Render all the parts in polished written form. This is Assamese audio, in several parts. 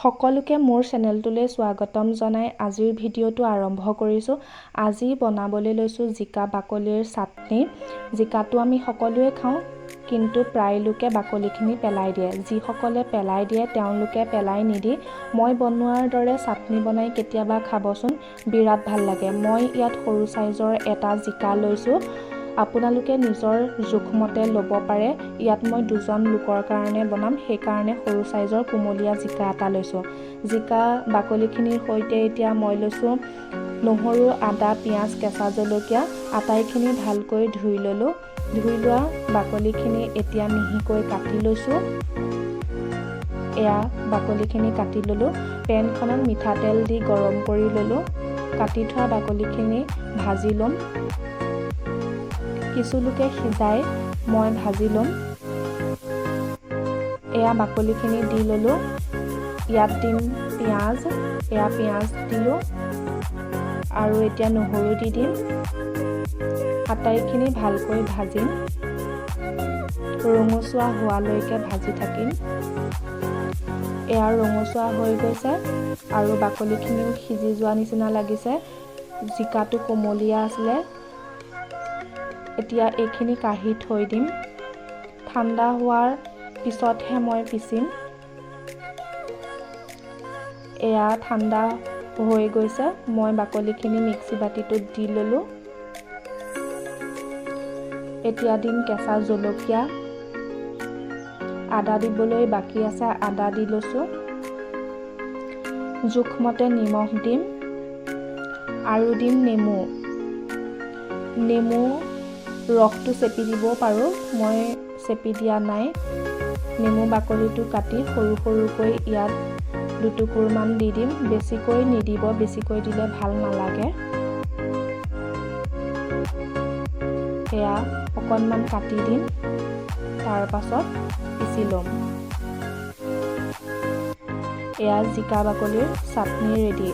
সকলোকে মোৰ চেনেলটোলৈ স্বাগতম জনাই আজিৰ ভিডিঅ'টো আৰম্ভ কৰিছোঁ। আজি বনাবলৈ লৈছোঁ জিকা বাকলিৰ চাটনি। জিকাটো আমি সকলোৱে খাওঁ, কিন্তু প্ৰায় লোকে বাকলিখিনি পেলাই দিয়ে। যিসকলে পেলাই দিয়ে, তেওঁলোকে পেলাই নিদি মই বনোৱাৰ দৰে চাটনি বনাই কেতিয়াবা খাবচোন, বিৰাট ভাল লাগে। মই ইয়াত সৰু চাইজৰ এটা জিকা লৈছোঁ, আপোনালোকে নিজৰ জোখমতে ল'ব পাৰে। ইয়াত মই দুজন লোকৰ কাৰণে বনাম, সেইকাৰণে সৰু চাইজৰ কুমলীয়া জিকা এটা লৈছোঁ। জিকা বাকলিখিনিৰ সৈতে এতিয়া মই লৈছোঁ নহৰু, আদা, পিঁয়াজ, কেঁচা জলকীয়া। আটাইখিনি ভালকৈ ধুই ল'লোঁ। ধুই লোৱা বাকলিখিনি এতিয়া মিহিকৈ কাটি লৈছোঁ। এয়া বাকলিখিনি কাটি ল'লোঁ। পেনখনত মিঠাতেল দি গৰম কৰি ল'লোঁ। কাটি থোৱা বাকলিখিনি ভাজি ল'ম। কিছু লোকে সিজাই, মই ভাজি ল'ম। এয়া বাকলিখিনি দি ল'লোঁ। ইয়াত দিম পিঁয়াজ। এয়া পিঁয়াজ দিলোঁ আৰু এতিয়া নহৰু দি দিম। আটাইখিনি ভালকৈ ভাজিম, ৰঙচুৱা হোৱালৈকে ভাজি থাকিম। এয়া ৰঙচুৱা হৈ গৈছে আৰু বাকলিখিনিও সিজি যোৱা নিচিনা লাগিছে। জিকাটো কোমলীয়া আছিলে। এতিয়া এইখিনি কাঢ়ি থৈ দিম। ঠাণ্ডা হোৱাৰ পিছতহে মই পিচিম। এয়া ঠাণ্ডা হৈ গৈছে। মই বাকলিখিনি মিক্সি বাতিটোত দি ল'লোঁ। এতিয়া দিম কেঁচা জলকীয়া। আদা দিবলৈ বাকী আছে, আদা দি লৈছোঁ। জোখমতে নিমখ দিম আৰু দিম নেমু। নেমু ৰসটো চেপি দিবও পাৰোঁ, মই চেপি দিয়া নাই। নেমু বাকলিটো কাটি সৰু সৰুকৈ ইয়াত দুটুকুৰমান দি দিম। বেছিকৈ নিদিব, বেছিকৈ দিলে ভাল নালাগে। সেয়া অকণমান কাটি দিম, তাৰ পাছত পিচি ল'ম। এয়া জিকা বাকলিৰ চাটনি ৰেডি।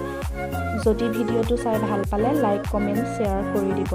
যদি ভিডিঅ'টো চাই ভাল পালে লাইক, কমেণ্ট, শ্বেয়াৰ কৰি দিব।